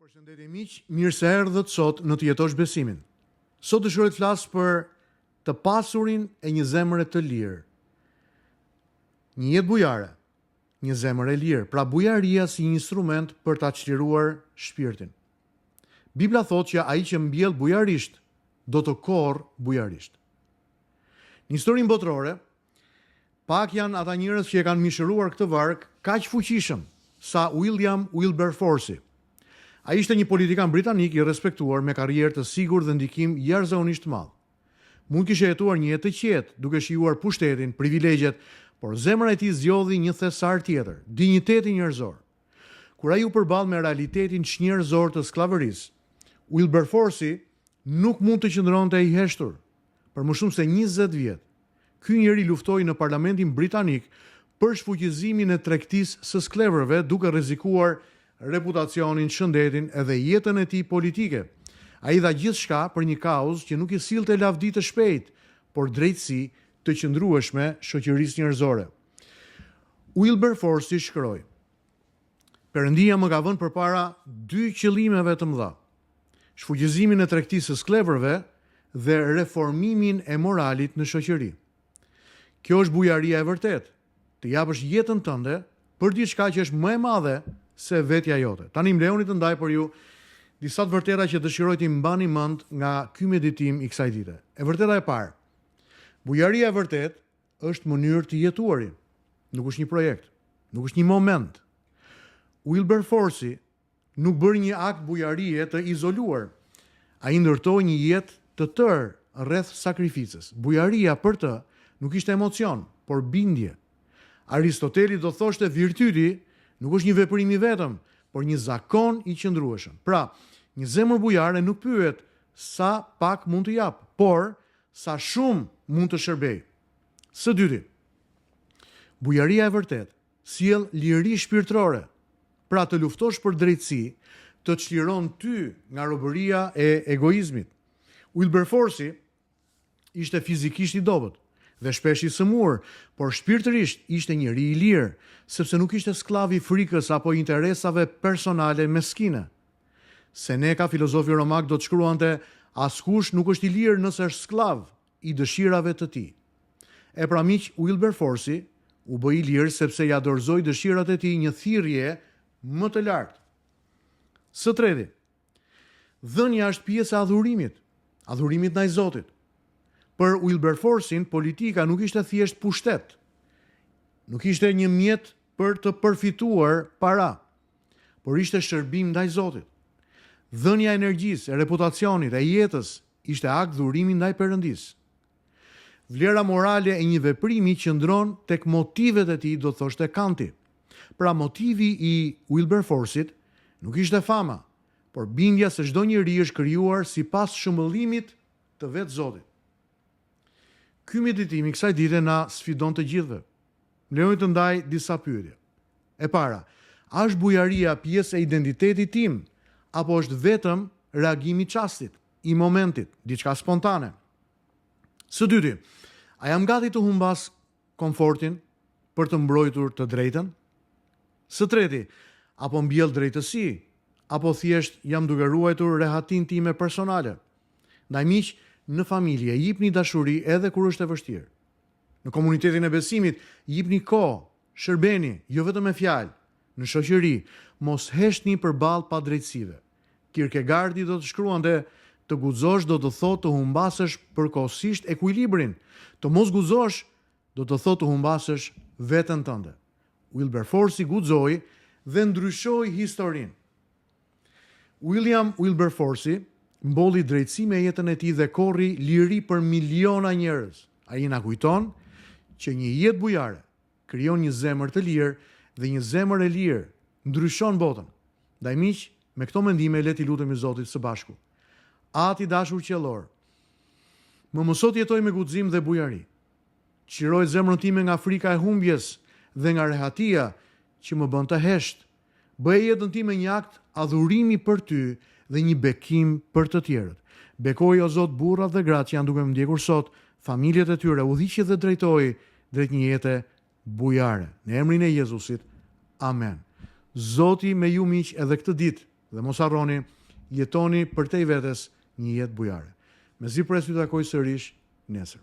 Përshëndetje miq, mirë se erdhët sot në të jetosh besimin. Sot dëshiroj të flas për të pasurin e një zemre të lirë. Një jetë bujare, një zemër e lirë, pra bujaria si një instrument për ta çliruar shpirtin. Bibla thotë që ai që mbjell bujarisht do të korrë bujarisht. Në historinë botërore, Pak janë ata njerëz që e kanë mishëruar këtë varg kaq fuqishëm sa William Wilberforce-i. Ai ishte një politikan britanik i respektuar me karrierë të sigurt dhe ndikim jashtëzakonisht të madh. Mund të kishte jetuar një jetë të qetë, duke shijuar pushtetin, privilegjet, por zemra e tij zgjodhi një thesar tjetër, dinjitetin njerëzor. Kur ai u përball me realitetin çnjerëzor të skllavërisë, Wilberforce-i nuk mund të qëndronte i heshtur. Për më shumë se 20 vjet, ky njeri luftoi në Parlamentin britanik për shfuqizimin e tregtisë së skllevërve duke rrezikuar reputacionin, shëndetin edhe jetën e tij politike. Ai dha gjithçka për një kauzë që nuk i sillte lavdi të shpejtë, por drejtësi të qëndrueshme shoqërisë njerëzore. Wilberforce shkroi, Perëndia më ka vënë përpara dy qëllimeve të mëdha, shfuqizimin e tregtisë së skllevërve dhe reformimin e moralit në shoqëri. Kjo është bujaria e vërtetë, të japësh jetën tënde për diçka që është më e madhe se vetja jote. Tani më lejoni të ndaj për ju disa të vërteta që dëshiroj t'i mbani mend nga ky meditim i kësaj dite. E vërteta e parë, bujaria e vërtetë është mënyrë të jetuari, nuk është një projekt, nuk është një moment. Wilberforce nuk bëri një akt bujarie të izoluar. Ai ndërtoi një jetë të tërë rreth sakrificës. Bujaria për të nuk ishte emocion, por bindje. Aristoteli do thoshte virtyti nuk është një veprim i vetëm, por një zakon i qëndrueshëm. Pra, një zemër bujare nuk pyet sa pak mund të jap, por sa shumë mund të shërbejë. Së dyti, bujaria e vërtetë sjell liri shpirtërore. Pra të luftosh për drejtësi të çliron ty nga robëria e egoizmit. Wilberforce ishte fizikisht i dobët dhe shpesh i sëmurë, por shpirtërisht ishte njeri i lirë, sepse nuk ishte skllav i frikës apo interesave personale meskine. Seneka, filozofi romak do të shkruante, askush nuk është i lirë nëse është skllav i dëshirave të tij. E pra miq, Wilberforce u bë i lirë sepse ia dorëzoi dëshirat e tij një thirrje më të lartë. Së treti, dhënia është pjesë e adhurimit, adhurimit ndaj Zotit. Për Wilberforce-in, politika nuk ishte thjesht pushtet. Nuk ishte një mjet për të përfituar para, por ishte shërbim ndaj Zotit. Dhënia e energjisë, e reputacionit, e jetës ishte akt dhurimi ndaj Perëndisë. Vlera morale e një veprimi qëndron tek motivet e tij, do thoshte Kanti. Pra motivi i Wilberforce-it nuk ishte fama, por bindja se çdo njeri është krijuar sipas shëmbëllimit të vetë Zotit. Ky meditim i kësaj dite na sfidon të gjithëve. Më lejoni të ndaj disa pyetje. E para, a është bujaria pjesë e identitetit tim apo është vetëm reagim i çastit, i momentit, diçka spontane? Së dyti, a jam gati të humbas komfortin për të mbrojtur të drejtën? Së treti, a po mbjell drejtësi apo thjesht jam duke ruajtur rehatinë time personale? Ndaj miq, në familje jipni dashuri edhe kur është e vështirë. Në komunitetin e besimit jipni kohë, shërbeni, jo vetëm me fjalë. Në shoqëri, mos heshtni përballë padrejtësive. Kierkegaardi do të shkruante, të guxosh do të thotë të humbasësh përkohësisht ekuilibrin, të mos guxosh do të thotë të humbasësh veten tënde. Wilberforce guxoi dhe ndryshoi historinë. William Wilberforce mbolli drejtësi me jetën e tij dhe korri liri për miliona njerëz. Ai na kujton që një jetë bujare krijon një zemër të lirë dhe një zemër e lirë ndryshon botën. Ndaj miq, me këto mendime le t'i lutemi Zotit së bashku. At i dashur qiellor, më mëso të jetoj me guxim dhe bujari. Çliroje zemrën time nga frika e humbjes dhe nga rehatia që më bën të hesht. Bëje jetën time një akt adhurimi për ty dhe një bekim për të tjerët. Bekoji o Zot burrat dhe gratë që janë duke më ndjekur sot, familjet e tyre, udhëhiqi dhe drejtoji drejt një jete bujare. Në emrin e Jezusit. Amen. Zoti me ju miq edhe këtë ditë. Dhe mos harroni, jetoni përtej vetes një jetë bujare. Mezi pres t'ju takoj sërish nesër.